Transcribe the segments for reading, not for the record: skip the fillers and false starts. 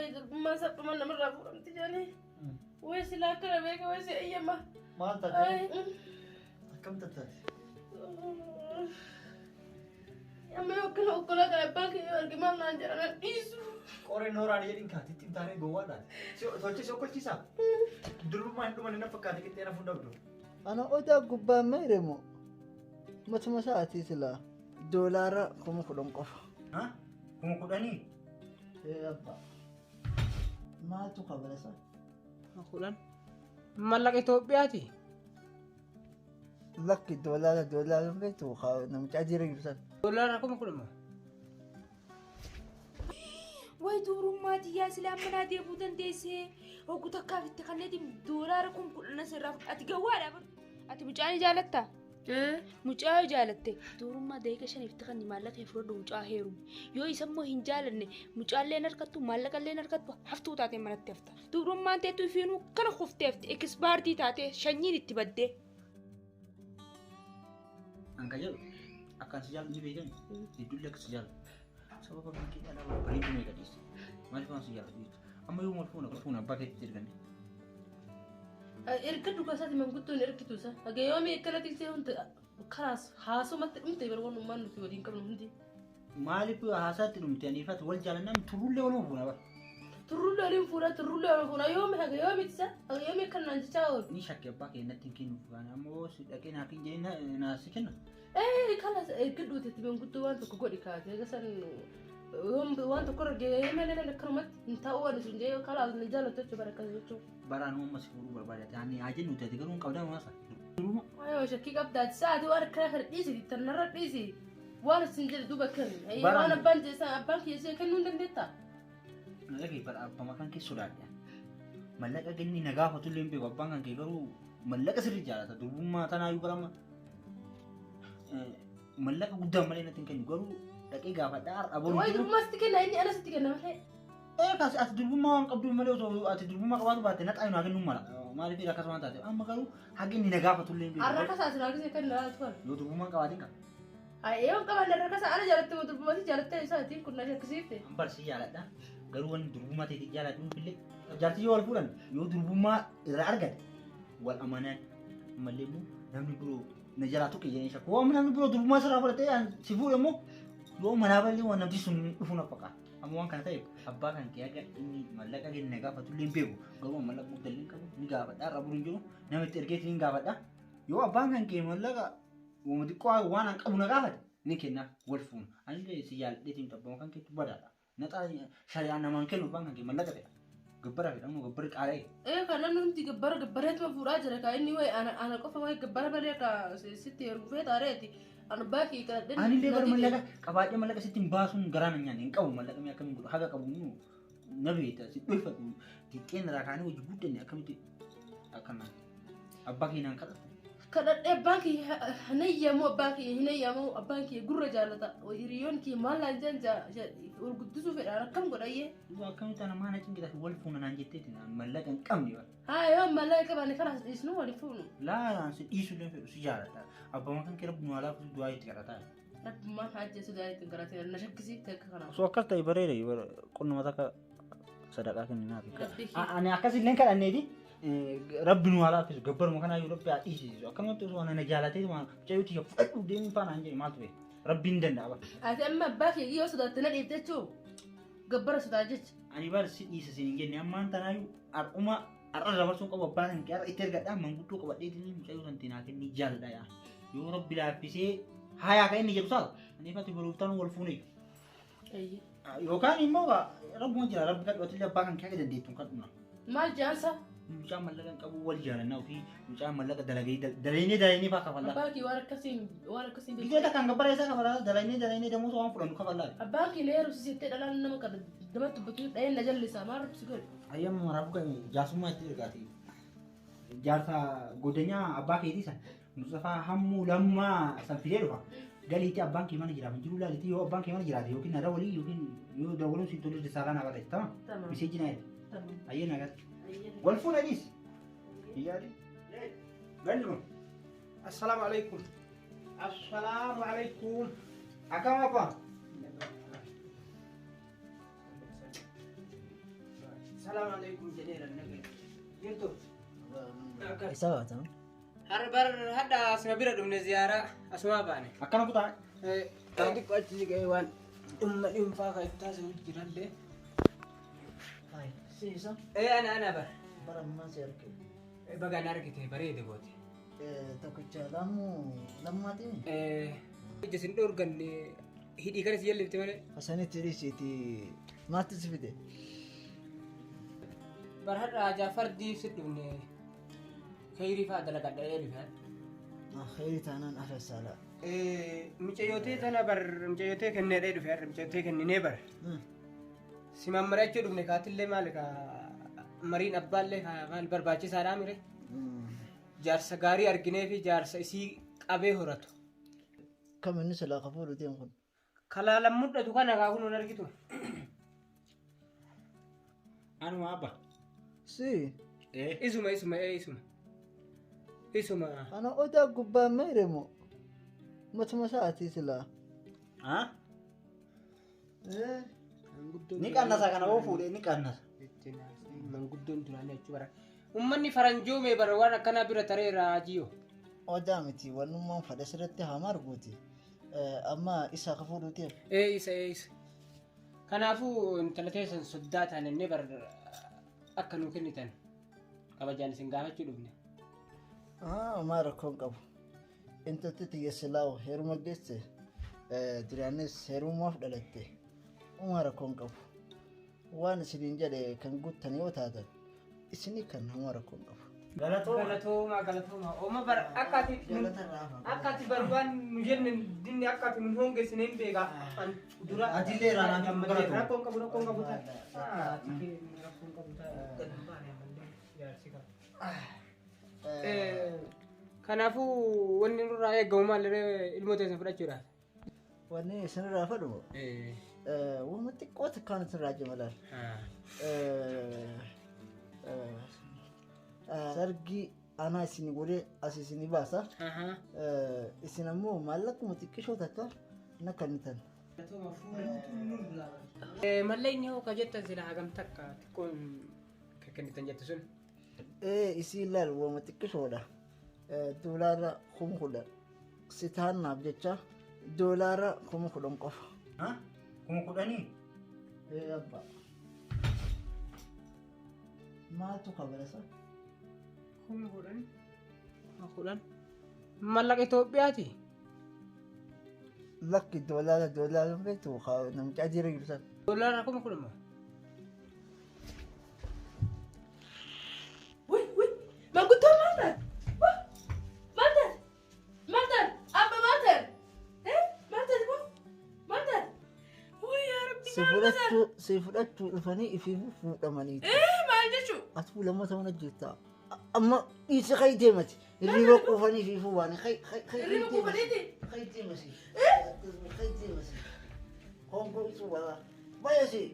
Wayi durbummaa salphuma namarraa fuudhamti jedhanii. Wayi silaa akkana beeka wayi si eeyyama. Maal taate? Akkam taate? Amma yoo akkana okkolaa kana abbaan kiyya yoo arge maal naan jedha nan dhiisu. Qoreen nooraan jedhin kaatitti hin taane gowwaadhaan. Tolchee si okkolchiisaa? Durbummaa hin dhumanne na fakkaate qixxee na fuudhabdu. Ana odaa gubbaa meeremo matuma isaatii silaa doolaara 10,000 qofa. 10,000? Ee abbaa. Maaltu kabala isaa? 10,000. Mallaqa Itoophiyaati. Lakki doolaara doolaara hin beektu namicha adii irra jiru sana. Doolaara 10,000 moo? Way dubrummaa tiyyaa silaa manaa deebuu dandeessee hoggu takkaaf itti kanneetiin doolaara 10,000 sirraa fudhu. Ati gawwaadha bar. Ati mucaa ni jaalattaa? Mucaa yoo jaalatte dubrummaa daqiiqa shaniif itti kanni maallaqa kee fudhadhu mucaa heerumi. Yoo isa immoo hin jaalanne mucaallee hin harkattu maallaqa illee hin harkattu haftuu taatee manatti hafta. Dubrummaan teetu ifiinuu kana kuftee hafte ekispaartii taatee shanyiin itti baddee. An ka jedhu akkaan si jaalladhu ni beekani. Hedduullee akka si jaalladhu. Sababa kan kee dhalaa babbareedduu meeqa dhiiste. Maaliif waan si jaalladhu jechuudha. Amma yoo wal fuuna wal fuuna abbaa keetitti erganne. Erga dhugaa isaati manguddoon ergitu isa. Haga yoomii akkana tiksee hundi karaas haasumatti dhumte bara waan nuti waliin qabnu hundi. Maaliif haasaatti dhumte aniifati wal jaalannaan turullee waluma fuuna bara. Turullee waliin fuuna turullee waliin fuuna yoomi haga yoomii tisa haga yoomii akkana naan jechaa oolu. Ni shakke abbaa kee natti hin kennuuf gaana ammoo si dhaqee naa kenni jedhee naa si kenna. Ee kalas erga dhuutetti manguddoo waan tokko godhi kaate eega san waan tokko irra gahee malee nan akkanumatti hin ta'uu waan isin jee kalaas na jaallattu jechuudha bara akkas jechuun. Baraan uumma si fuudhuu barbaada taanii haa jennu ta'e garuu hin qabdaa maasa. Ayoo shakkii qabdaati sa'aati waan akkana kana dhiisi tanarra dhiisi waan isin jedhe duuba kenni. Waan abbaan jeessan abbaan kiyya kennuu hin dandeettaa. Mallaqa kee bara abbaa makaan kee sodaadha. Mallaqa kenni na gaafatu illee hin beeku abbaan kan kee garuu mallaqa sirrii jaalata durbummaa tanaayyuu barama mallaqa guddaa malee natti hin kennu garuu dhaqee gaafadhaa har'a boru Wayi jiru. durbummaa sitti kenna inni ana sitti kenna malee. Ee kaas ati durbummaa waan qabduuf malee osoo ati durbummaa qabaatu baatte naxaa naa kennuu mala. Maaliif akkas waan taateef amma garuu haqi inni na gaafatu illee hin beeku. Har'a akkas as raakisee kenna laatu kana. Yoo durbummaa hin qabaatin qaba. Yoo qaban irra kasa ana jaalatte moo durbummaa si jaalatte isaatiin kun na shakkisiifte. An bar si jaaladha. Garuu wanni durbummaa ta'e jaaladhuuf illee jaartii yoo wal fuudhan yoo durbummaa irraa argate wal amanan ammallee immoo namni biroo na jalaa tuqe jedhanii shakku. Yoo namni biroo durbummaa sirraa fudhatee an si fuudhe immoo yoo manaa ballee waan namti sun dhufu na fakkaata. Amma waan kana ta'eef abbaa kan kee akka inni mallaqa kennu na gaafatu illee hin beeku. Garuu mallaqa guddaa illee hin qabu ni gaafadha. Har'a buru hin jiru nama itti ergeetiin hin gaafadha. Yoo abbaan kan kee mallaqa Wama xiqqoo waan an qabu na gaafate ni kennaaf wal fuuna. Anillee si jaalladheetiin abbaan kan keetu badaadha. Naxaa shari'aan namaan kennu abbaan kan kee mallaqa fedha. Gabbara fedha ammoo gabbarri qaala'e. Ee kan namni hundi gabbara gabbareetuma fuudhaa jira ka inni wayi ana ana qofa wayi gabbara malee ka sitti heerumu feeta areeti. An abbaa kee kadhadheen Anillee bara na dide. mallaqa qabaadhee mallaqa sitti hin baasuun garaa na nyaanne hin qabu mallaqa mee akkamiin godhu haga qabu immoo na beekta si dhoyfadhu xiqqeen irraa kaanee hojii guddanne akkamitti akkana abbaa kee naan kadhatu. Kadhadhee abbaan kiyya hin eeyyamu abbaan kiyya hin eeyyamu abbaan kiyya gurra jaalata hiriyoon kiyya maal naan jedhan ol guddisuu fedhaan akkam godhayyee. Duuba akkamitti ana maana cinqita wal fuuna naan jetteeti naan mallaqa hin qabne bara. Haa yoo mallaqa qabaanne kanaas dhiisnu wal fuunu. Laa naan si dhiisuu illee fedhu si jaaladha. Abbaan kan kee rabbi nu haa laafisu du'aa itti kadhataa. Rabbummaan haa ajjeesu du'aa itti hin kadhatin na shakkisiifte akka kanaa. Osoo akkas ta'e bareeda qonnuma takka sadaqaa kenninaafi. Rabbi kee. Ani akkas illee kadhanneeti rabbi nu haa laaffisu gabbaruma kanaa yoo rabbi haa dhiisisu akkanumatti osoo ana na jaalatee waan mucayyoo tiyya fudhadhu deemii faana hin jedhe maaltu beeka rabbi hin danda'a bara. Ati amma abbaa kee yoo sodaatte na dhiifte jechuu gabbara sodaa jecha. Ani bar si dhiisa siin hin jenne ammaan tanaayyuu har'uma har'a dabarsuun qabu abbaa kan kee har'a itti ergadhaa manguddoo qabadheetiin mucayyoo san tinaa kenni jaalladha yaa yoo rabbi laaffisee haayaa kan inni jedhu saala ani ifatti boruuf tanuu wal fuunee. Eeyyee. Yookaan immoo rabbuma jira rabbi kadhu atillee abbaa kan kee akka dandeettuun kadhuna. Maal jaansa? Mucaan mallaqa hin qabu wal jaalannaa ofii mucaan mallaqa dalagee dalaynee dalaynee faa kafallaa. Abbaan kee waan akkasiin waan akkasiin beeku. Biyyoota kan gabbara isaa kafalaa dalaynee dalaynee damuusa waan fudhannu kafallaa. Abbaan kee na heerumsiisettee dhalaan nama kana namatti dubbatu dhaheen na jallisa maal rabbi si godhe. Ayyama maraafuu kan jaarsummaa itti ergaati. Jaarsa godanyaa abbaa keetii san Mustafaa hammuu lammaa san fidee dhufa. Galiitii abbaan kee mana jiraaf hin jiru laalitii yoo abbaan kee mana jiraate yookiin na dawalii yookiin yoo dawaluun si tole risaalaa naa barreessi tamam. Tamam. Miseejii naa ergi. Tamam. Ayyee nagaatti. Ayyee. Wal fuuna dhiis. Yaadi. Galli kun. Assalaamu alaikum. Assalaamu alaikum. Akkam abbaa? Salaam alaikum jedheera nagaya. Jirtu. Isa baata. Har bar hadha asuma bira dhufne ziyaaraa asumaa baane. Akkana kutaa. Xiqqoo achi siqee waan dhimma dhuunfaa kan itti taasisu jirallee. Si isa. Ana ana bar. Bara ammaa si arge. Bagaan argite bareede goote. Tokkicha lammuu lammaatiin. Ija sin dhoorganne hidhii kana si jallifte malee. Asanitti dhiisiiti maaltu si fide? Bar hadha Jaafar diif si dhufne khayrii fa'aa dalagadha ee dhufe. Khayrii taanaan afa saala. Mucayyotee tana bar mucayyotee kenneedhee dhufe har'a mucayyotee kenninee bar. Si mammarachuu dhufne kaatillee maali ka mariin abbaallee ka maal barbaachisaadhaa mire. Jaarsa gaarii arginee fi jaarsa isii qabee horatu. Kam inni silaa ka fuudhu deemu kun? Kalaalan mul'atu kana kaa kun argitu. Anuma abba. Si. Isuma isuma ee isuma. Isuma. Ana odaa gubbaa meere moo? Matuma sa'aatii silaa. Haa? Ni qannasa kana hoo fuudhee ni qannasa. Manguddoon duraanii achuu bara. Uummanni faranjoome bara waan akkanaa bira tareera jiyo. Odaa miti wannummaan fadha sirriitti haa marguuti. Amma isa ka fuudhu deemu. Ee isa ee isa. Kanaafuu intala teessan soddaa taanannee bar akka nuu kennitan kabajaan isin gaafachuu dhufne. Maa rakkoon qabu. Intalti tiyya silaa heeruma geesse duraanis heerumaaf dhalatte. Maa rakkoon qabu. Waan isiniin jedhe kan guuttan yoo taatan isinii kan homaa rakkoon qabu. Galatooma. Galatooma galatooma. Ooma bar akka ati akka ati bar waan nu jenne dinni akka ati nu hongeessine hin beeka. Dura Atillee irraa naan galatoo. Rakkoon qabu rakkoon qabu ta'a. Ati rakkoon qabu ta'a. Gad hin baane ammallee jaarsi qaba. Kanaafuu wanni nurraa eegamu maaliree ilmoo teessan fudhachuudhaaf. Wanni isinirraa fedhu waan xiqqoo takkaan isinirraa jimalaal. Sargii anaa isin godhee as isinii baasa. Isin ammoo maallaquma xiqqishoo takka na kennitan. Mallayni hoo ka jettan sila hagam takka xiqqoon kennitan jette sun. Isii ilaal waama xiqqishoodha. Doolaara 10,000 si taannaaf jecha doolaara 10,000 qofa. 10,000? Abbaa. Maaltu kabalasa? 10,000? 10,000? Mallaqa Itoophiyaati. Lakki doolaara doolaara beektu namicha adii irra jiru sana. Doolaara 10,000 moo? Wuy wuy manguddoo maal taate? Maal taate? Maal taate? Abba maal taate? Maal taate boo? Maal taate? Wuy yaa Rabbi Si fudhachuu si fudhachuu dhufanii ifiif fuudhamaniiti. Maal jechuu? Ati lammata mana jirta. Amma dhiisi kai deemati. Hirriba quufanii ifiifuu waan kai kai kai. Hirriba quufaniiti? Kai deemasi. Kai deemasi. Honkoo isu waa. Baay'ee.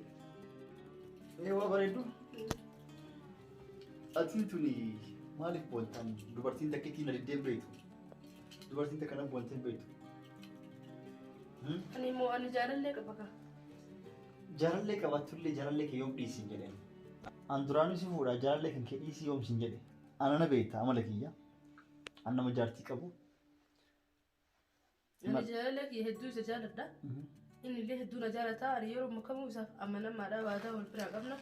Eewwa bareeddu. Atiin tuni maaliif boontaan dubartiin takkiitiin na diddeen beektu? Dubartiin takka na boonteen beektu. Ani immoo ani jaalallee qaba kaa. Jaalallee qabaattullee jaalallee kee yoom dhiisin jedheen. An duraanuu si fuudha jaalallee kan kee dhiisii yoom sin jedhe. Ana na beekta amala kiyya. An nama jaartii qabu. Ani jaalallee kiyya hedduu isa jaaladha. Inni illee hedduu na jaalata. Ani yeroo kamuu isaaf amanamaadha waadaa wal biraa qabna.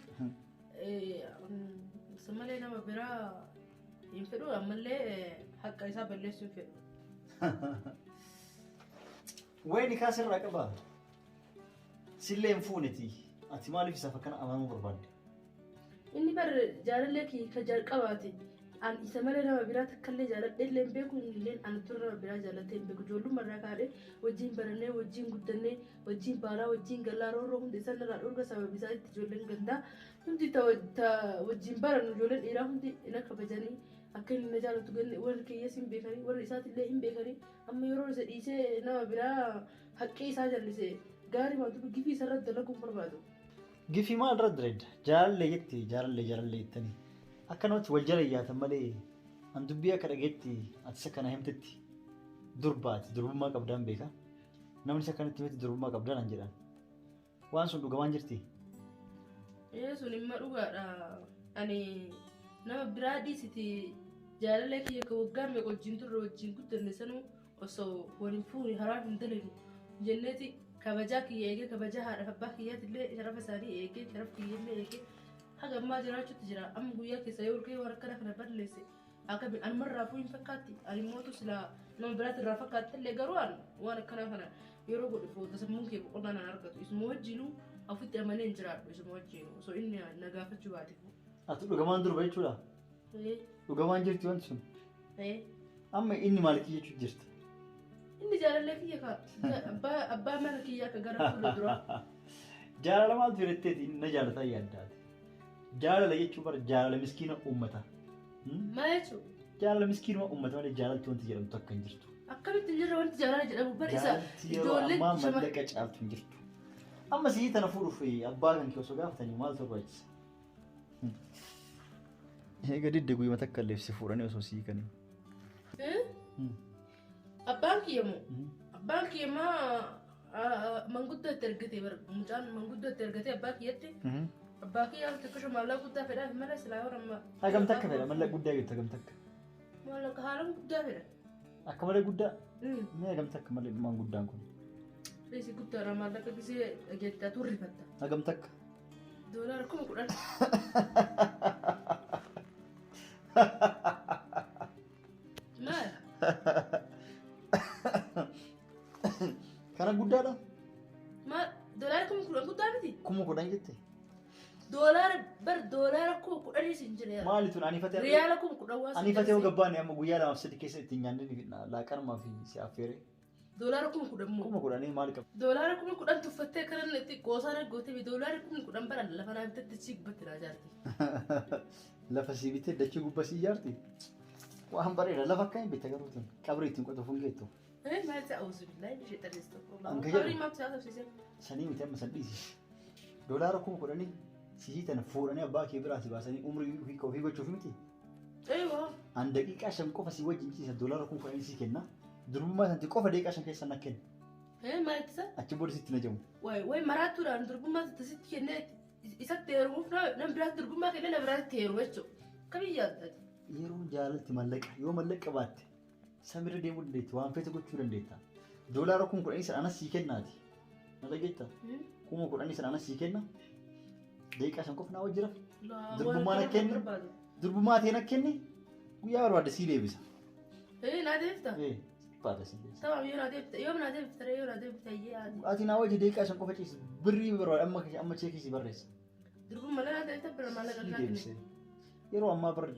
Isa malee nama biraa hin fedhu ammallee haqa isaa balleessuu hin fedhu. Wayni kaasirraa qaba. Sillee hin fuuneti. Ati maaliif isaaf akkana amanamuu barbaadde? Inni bar jaalallee kiyya ka jalqabaati. An isa malee nama biraa takkallee jaaladhee illee hin beeku inni illee ana tura nama biraa jaalatee hin beeku. Ijoollummaa irraa kaadhee wajjin barannee wajjin guddannee wajjin baanaa wajjin galaa roorroo hundi isaan irraa dhorga sababa isaatti ijoolleen gandaa hundi ta wajjin barannu ijoolleen dhiiraa hundi na kabajanii akka inni na jaalatu ganne warri kiyyas hin beekanii warri isaatillee hin beekanii amma yeroo isa dhiisee nama biraa haqqee isaa jallise gaarii maaltu gifii isarratti dalaguu hin barbaadu. Gifii maal irra direedda? Jaalallee jetti jaalallee jaalallee jettanii. Akka namatti wal jala yaatan malee an dubbii akka dhageetti ati isa kana himtetti durbaati durbummaa qabdaan beeka. Namni isa kanatti himtetti durbummaa qabdaan an jedhan. Waan sun dhugamaan jirti? Sun imma dhugaadha. Ani nama biraa dhiisiti jaalala kiyya ka waggaa meeqa wajjin turre wajjin guddanne sanuu osoo waliin fuuni haraam hin dalagnu jenneeti kabajaa kiyya eegee kabajaa haadhaaf abbaa kiyyaatillee sharafa isaanii eegee sharafa kiyyallee eegee haga ammaa jiraachuutti jira. Amma guyyaa keessa yoo olka'ee waan akkana kana balleesse akkamiin anumarraa fuun fakkaatti ani mootu silaa nama biraatti irraa fakkaatti illee garuu an waan akkanaa kana yeroo godhe foota sammuun kee boqonnaa naan argatu isuma wajjinuu ofitti amanee hin jiraadhu isuma wajjinuu osoo inni na gaafachuu baate. Ati dhugamaan durba jechuudha. Dhugamaan jirti wanti sun. Amma inni maal kiyya jechuu jirta? Inni jaalallee kiyya ka abbaa mana kiyya akka gara fuula duraa. Jaalala maaltu jiretteeti na jaalataa yaaddaati. Jaalala jechuun bara jaalala miskiina uummata. Maal jechuun? Jaalala miskiinuma uummata malee jaalalti wanti jedhamtu akka hin jirtu. Akkamitti hin jirre wanti jaalala jedhamu bar isa Jaalalti yeroo ammaa mallaqa caaltu hin jirtu. Amma sii tana fuudhuuf abbaa kan kee osoo gaafatanii maal barbaachisa? Eega didde guyyuma takka illee si fuudhanii osoo sii kanii. Abbaan kiyya moo? Abbaan kiyya maa manguddoo itti ergate mucaan manguddoo itti ergate abbaa kiyyatti. Abbaa kiyya xiqqisho maallaqa guddaa fedhaaf malee silaa yoo amma. Hagam takka fedha mallaqa guddaa jettu hagam takka. Maallaqa haalaan guddaa fedha. Akka malee guddaa? Mee hagam takka malee dhumaan guddaan kun? Reessi guddaadha maallaqa gisee dhageettaa turrifatta. Hagam takka? $10,000. Maal? Kana guddaadha? Maal? $10,000 guddaa miti? 10,000 jette? Doolaara bar $10,000 siin jedhe. Maali tun anifatee? Riyaala 10,000 waan. Anifatee hoo gabbaane amma guyyaa 2 fi 3 keessa ittiin nyaannee laaqanumaa fi si affeere. $10,000 moo? 10,000 maal qaba? $10,000 tuffattee kanan itti qoosaan gootee $10,000 bara lafa naa bitatti dachii gubbatti naa ijaarti. Lafa sii bitee dachii gubbaa sii ijaarti? Waan bareeda lafa akkamiin bitta garuu tun qabrii ittiin qotuuf hin geettu. Maal ta'a auzubillahi min shaytaani astaghfirullah. Qabrii maal ta'a tafsiisee? Sanii miti amma san dhiisi. $10,000 sii tana fuudhanii abbaa kee biraa si baasanii umrii ofii gochuuf miti? Eewwa. An daqiiqaa 5 qofa si wajjin ciisa $10,000 sii kenna. Durbummaa sanatti qofa daqiiqaa 5 keessa na kenna. Maal ittisa? Achi booda sitti na jamu. Wayi maraatuudhaan durbummaa sitti kennee isatti heerumuuf nama biraatti durbummaa kennee nama biraatti heerumu jechuudha. Kamii yaaddaati? Yeroo jaalalti mallaqa yoo mallaqa baatte samirra deemuu dandeetta waan feete gochuu dandeetta. $10,000 sana anas sii kennaati. Na dhageetta? 10,000 sana anas sii kenna. Daqiiqaa 5 qofa naa wajji rafi. Durbummaa na kenni. Durbummaa ta'e na kenni. Guyyaa barbaadde sii deebisa. Naa deebifta? Baadha sii deebisa. Tamam yoo naa deebifta yoo naa deebifta yoo naa deebifta iyyee ati. Ati naa wajji daqiiqaa 5 qofa ciisi birrii barbaadde amma cheekii sii barreessa. Durbummaa naa deebifta bira maallaqa naa kenni. Yeroo ammaa bara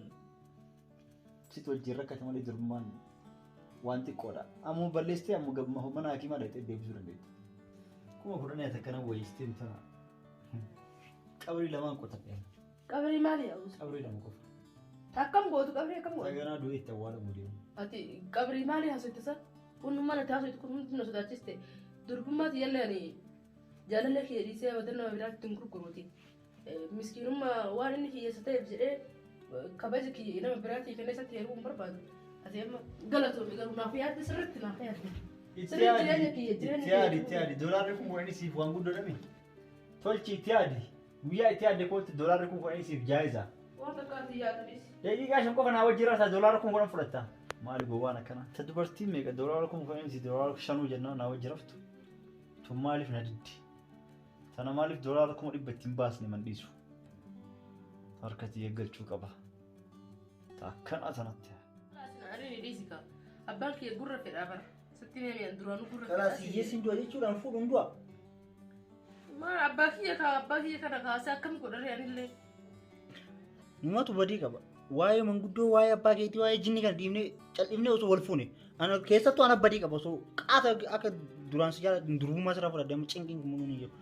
sitti wajjin rakkate malee durbummaan waan xiqqoodha. Ammoo balleessitee ammoo mana hakiimaa dhaqxee deebisuu dandeetta. 10,000 ati akkana wayyeessitee tana qabrii 2 qotadhe. Qabrii maali yaa'u? Qabrii 2 qofa. Akkam gootu qabrii akkam gootu? Saganaa du'ee itti awwaalamu deemu. Ati qabrii maali haasofte sa? Kun mana ati haasofte kun hundi na sodaachiste. Durbummaati yallee ani jaalala kee dhiisee abadan nama biraatti hin gurguruuti. Miskiinummaa waan inni hiyyeessa ta'eef jedhee kabaja kiyya nama biraatii kennee isatti heerumuu hin barbaadu. Ati amma galatoomi garuu naaf yaadde sirriitti naaf yaadde. Itti yaadi itti yaadi itti yaadi $10,000 siif waan guddaa dha. Tolchi itti yaadi guyyaa itti yaadde kootti $10,000 siif jaayiza. Waan takka ati yaadu dhiisi. Daqiiqaa 5 qofa naa wajji raasa $10,000 fudhatta. Maali gowwaan akkana? Ta dubartii meeqa $10,000 si $5,000 jennaan naa wajji raftu. Tun maaliif na diddi? Tana maaliif $100,000 ittiin baasne man dhiisu? Harkatti eeggachuu qaba. Akkana sanatti. Ani ni dhiisi kaa. Abbaan kee gurra fedhaa bara. Sitti meemi'an duraanuu gurra fedhaa. Kalaas hiyyeessi du'a jechuudhaan fuudhuun du'a. Maal abbaa kiyya kaa abbaa kiyya kana kaasee akkam godharee anillee. Numatu badii qaba. Waa'ee manguddoo waa'ee abbaa keetii waa'ee jinni kana dhiibnee cal'ifnee osoo wal fuune. Ana keessattuu ana badii qaba osoo qaata akka duraan si jaalladhu durbummaa sirraa fudhadhe amma cinqiin kun ni jiru.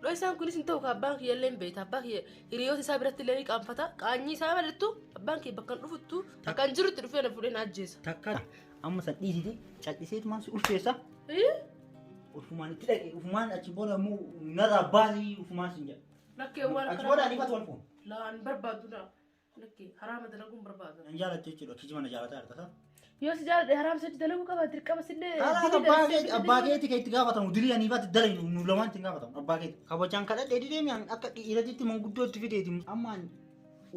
Dhoo isaan kunis hin ta'u ka abbaan kiyya illee hin beekta. Abbaa kiyya hiriyoota isaa biratti illee ni qaanfata. Qaanyii isaa malattu abbaan kiyya bakka hin dhufuttu bakka hin jirutti dhufee na fuudhee na ajjeesa. Takka amma san dhiisite cal'iseetumaan si ulfeessa. Ufumaan itti dhaqe ufumaan achi booda immoo narraa baasii ufumaan siin jedha. Lakkee waan Achi booda anifatu wal fuuna. Laan barbaadu na. Lakkee haraama dalaguun barbaadu. Nan jaalattu jechuudha kijiba na jaalataa jirta. Yoo si jaaladhe haraam si dalaguu qaba dirqama sillee. Kalaas abbaa keeti kan itti gaafatamu dilii ani baatti dalagnu nu lamaan itti gaafatamu abbaa keeti. Kabajaan kadhadhee didee mi'aan akka dhiiratitti manguddoo itti fideeti amma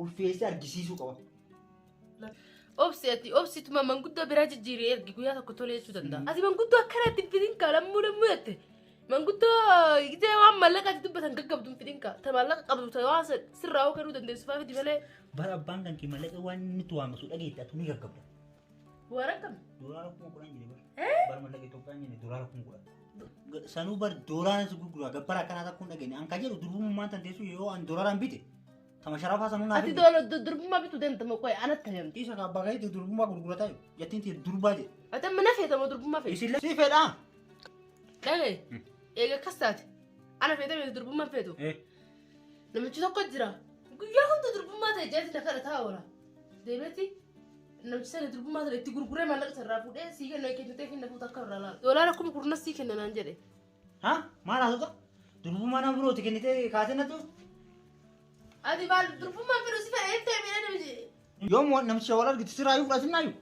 ulfeessee argisiisuu qaba. Obsi ati obsituma manguddoo biraa jijjiiree ergi guyyaa tokko tolee jechuu danda'a. Ati manguddoo akkanatti hin fidin kaa lammuu lammuu jette. Manguddoo gitee waan maallaqa ati dubbatan gaggabdu hin fidin kaa. Ta maallaqa qabdu ta waan sirraa kennuu dandeessu fa'aa fidi malee. Bara abbaan kan kee mallaqa waan inni itti waamasu dhageette atu ni gaggabda. Waan akkam? Doolaara 10,000 jedhe bara. Bara mallaqa Itoophiyaan jedhe doolaara 10,000. Sanuu bar doolaaraan si gurgura gabbara akkanaa takkuun dhageenye. An ka jedhu durbummaan tan teessu yoo an doolaaraan bite tama sharafaa sanuu naa Ati fide. durbummaa bituu deemta moo qoy anatti himamti. Isa ka abbaa keetti durbummaa gurgurataa jiru. Jettiin tee durbaa jedhe. Ati amma na feeta moo durbummaa feeta? Isillee si fedhaa. Dhagaye eega akkas taate ana feeta meeti durbummaa feetu. Namichi tokko jira guyyaa hunda durbummaa ta'e jeeti na kadhataa oola. Deemeeti namichi sana durbummaa sana itti gurguree maallaqa sarraa fuudhee sii kenna kennitee fi nafuuta akka irraa laala. Doolaara 10,000 sii kenna naan jedhe. Ha? Maal haasota? Durbummaa nama birooti kennitee kaasee natu? Ati maal durbummaa fedhu si fedha jettee miidha namichi. Yoom namicha wal argitu siraayyuu fudhatinnaayyuu?